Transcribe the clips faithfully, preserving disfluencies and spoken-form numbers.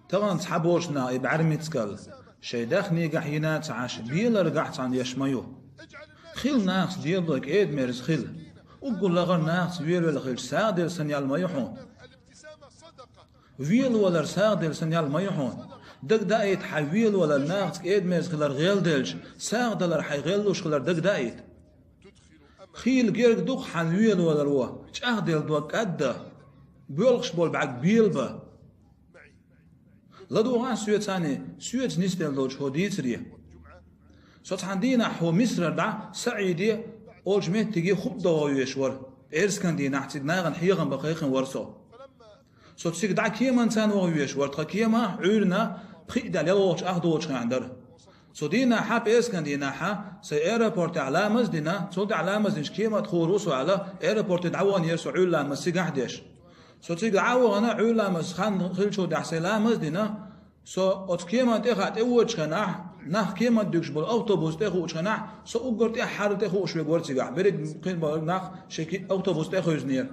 Тахана цхьаболчу наха и бӀаьрмицкал шайн даьхнигахь йина а ца Ӏаш, беларгахь цхьаьна еш ма ю. Хила нахаца лело кӀеда-мерза хила. Уггар лахара нахаца велавелла хилча, сагӀа делла санна ял ма ю хьуна. Велавалар сагӀа делла санна ял ма ю хьуна. Дагадаийта хьайн велавалар, нахаца кӀеда-мерза хилар гӀелделча, сагӀа далар хьайн гӀеллуш хилар дагадаийта. Хийла герга ду-кх хьан велавалар вон, чӀагӀделла дог кӀадда, боьлхуш болу бӀаьрг белабан. ЛадугӀахьа соьца, соьца нисделла долчу хӀокху дийцаре. Со цхьана дийнахь хӀокху Мисрара дӀа СаӀиде олучу меттиге хутба догӀа везаш вара. ПӀераскан дийнахь цига нахана хьехам бан кхайкхина вара со. Со цига дӀа кеманца вогӀа везаш вара, тхан кема Ӏуьйранна пхиъ даьлла ялхолгӀачу ах долчу хенахь дара. Цу дийнахьа, пӀераскан дийнахьа, сайн аэропортехь ламаз а дина, цул тӀаьхьа ламаз динчу кема тӀе хуур ву со аьлла, аэропорте дӀаваханера со Ӏуьйра ламаз цигахь а деш. Со цига дӀа а вахана, Ӏуьйра ламаз хан хиллачул тӀаьхьа сайн ламаз а дина, со оцу кеман тӀе хаа тӀевоьдучу хенахь, нах кеман тӀе дуьгуш болу автобус тӀе а хуучу хенахь, со уггар тӀаьххьара тӀе хууш верг вара цигахь. Берриг кхин болу нах шайн ки-, автобус тӀе а хевзинера.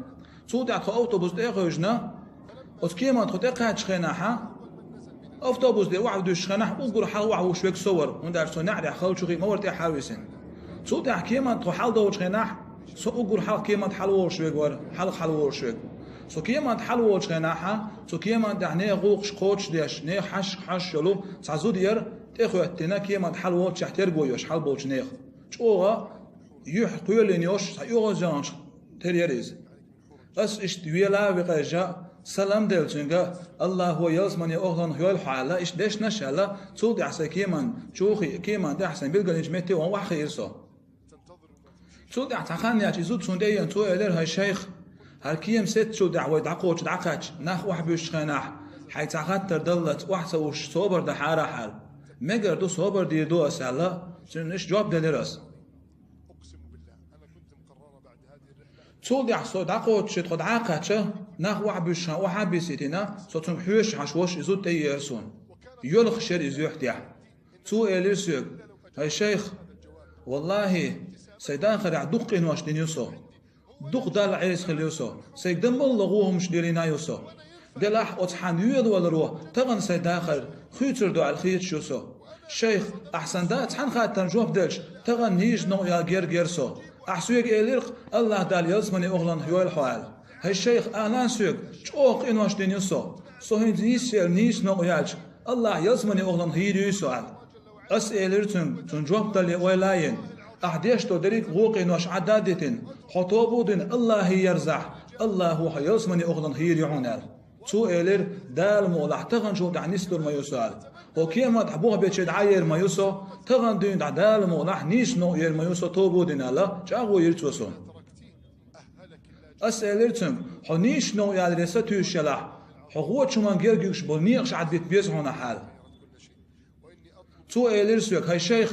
Цул тӀаьхьа тхо автобус тӀе а хевшина, оцу кеман тхо тӀекхаьччу хенахьа, автобус де охьадуьссучу хенахь уггар хьалха охьахууш верг со вара, хӀунда аьлча со неӀарехь хала чу хи ма вара тӀаьххьара висина. Цул тӀаьхьа кеман тхо хьалдолучу хенахь, со уггар хьалха кеман тӀе хьалаволуш верг вара, хьалха хьалаволуш верг. Со кеман тӀе хьалаволучу хенахьа, цу кеман тӀехь нехан гӀуллакхаш кхочушдеш, нехан хьашт-хьашт йолу цхьа зуда яра, тӀехӀоьттина, кеман тӀе хьалаволуччехь терго йош хьалаболчу нехан. ЧӀогӀа юьхь кхоьлина йош, цхьа оьгӀазъяханчу тера яра иза. Ас иштта вела а векъежа, салам делла цуьнга, Аллахо ялсамане охӀланах йойла хьо аьлла, иштта дешнаш а аьлла, цул тӀаьхьа сайн кеман чу хи-, кеман тӀехь сайн билгалйинчу метте ван охьахиира со. Цул тӀаьхьа цхьа хан яьлча и зуда суна тӀе а еана, цо элира: «ХӀай шайх, хӀара кема сецначул тӀаьхьа вай дӀакхочуш дӀакхаьчча, нах охьабуьссучу хенахь, хьайн цхьа хаттар даллалц охьа ца уьссуш собар дахьара ахь», — аьлла. «Мегар ду, собар дийр ду ас», — аьлла, цуьнан иштта жоп делира ас. Цул тӀаьхьа со дӀакхочуш тхо дӀа а кхаьчча, нах охьабуьссуш охьа а биссийтина, со цуьнга хьоьжуш Ӏаш волуш и зуда тӀе а еара суна. Йоьлхуш яра иза юьхь тӀехь. Цо элира соьга: «ХӀай шайх, валлахӀи, сайн дахарехь дукха къинош дина ю со. Дукха Далла Ӏеса хилла ю со. Сайга дан балла гӀо хӀумаш лелийна ю со. Делахь оцу хьан велаваларо тахана сайн дахар хуьйцур ду аьлла хеташ ю со. Шайх, ахь сан да а цхьана хаттарна жоп делча, тахана нийса новкъа яла герга яра со. Ахь соьга элира-кх, Аллах Дала ялсамане охӀланах йойла хьо», — аьлла. «ХӀай шайх, ала соьга, чӀогӀа къинош дина ю со. Со хӀинца нийсъелла нийса новкъа яьлча, Аллах ялсамане охӀланах йийр юй со», — аьлла. Ас элира цуьнга, цунна жоп далале ойла а йина: «Ахь деш долу дерриг а гӀо-къинош Ӏадда а дитина, хьо тоба а дина Аллахе ерзахь, Аллахо хьо ялсамане охӀланах йийр ю хьуна», — аьлла. Цо элира: «Дала мукъалахь, таханчул тӀаьхьа нислур ма ю со», — аьлла. «ХӀокху кеман тӀехь бухбече дӀа а ер ма ю со, тахана дуьйна тӀехь Дала мукъалахь нийса новкъа ер ма ю со, тоба а дина», — аьлла, чӀагӀо йира цо суна. Ас элира цуьнга: «Хьо нийса новкъа яларе сатуьйсуш ялахь, хьо гӀочу хӀуманна герга юьгуш болу некъаш Ӏадбита беза хьуна ахь», — аьлла. Цо элира соьга: «ХӀай шайх,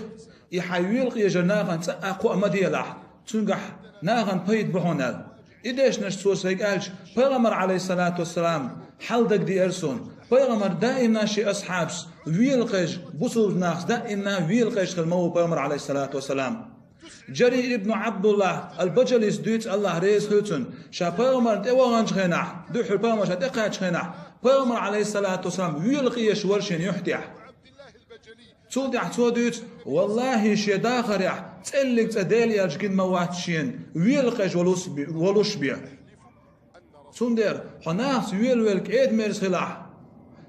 и хьайн велакъежар нахана цӀа а кхоа ма делахь, цуьнгахь нахана пайда бу хьуна», — аьлла. И дешнаш цо сайга аьлча, Пайхамар, Ӏалайхиссалату вассалам, хьал дагадеара суна. Пайхамар даимна шен асхьабаш велакъежа, бусулба нахаца даимна велакъежа хилла ма ву Пайхамар, Ӏалайхиссалату вассалам. Джарир ибн Абдуллах ал-Баджалис дуьйцу, Аллах реза хуьлда цунна, ша Пайхамарна тӀеваханчу хенахь, дуьххьара Пайхамар ша тӀекхаьччу хенахь, Пайхамар, Ӏалайхиссалату вассалам, велакъежаш вара шен юьхь тӀехь. Цул тӀаьхьа цо дуьйцу: «ВаллахӀи, шен дахарехь цӀеллиг цӀа Дела аьлча гина ма вац шена, велакъежа волуш бен». Цундела хьо нахаца велавелла кӀеда-мерза хилахь,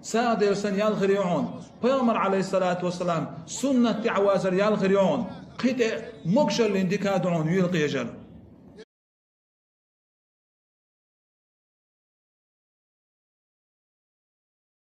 сагӀа делла санна ял хир ю хьуна, Пайхамар, Ӏалайхиссалату вассалам, суннат тӀехь вазар ял хир ю хьуна, кхин тӀе а могушаллин дика а ду хьуна велакъежар.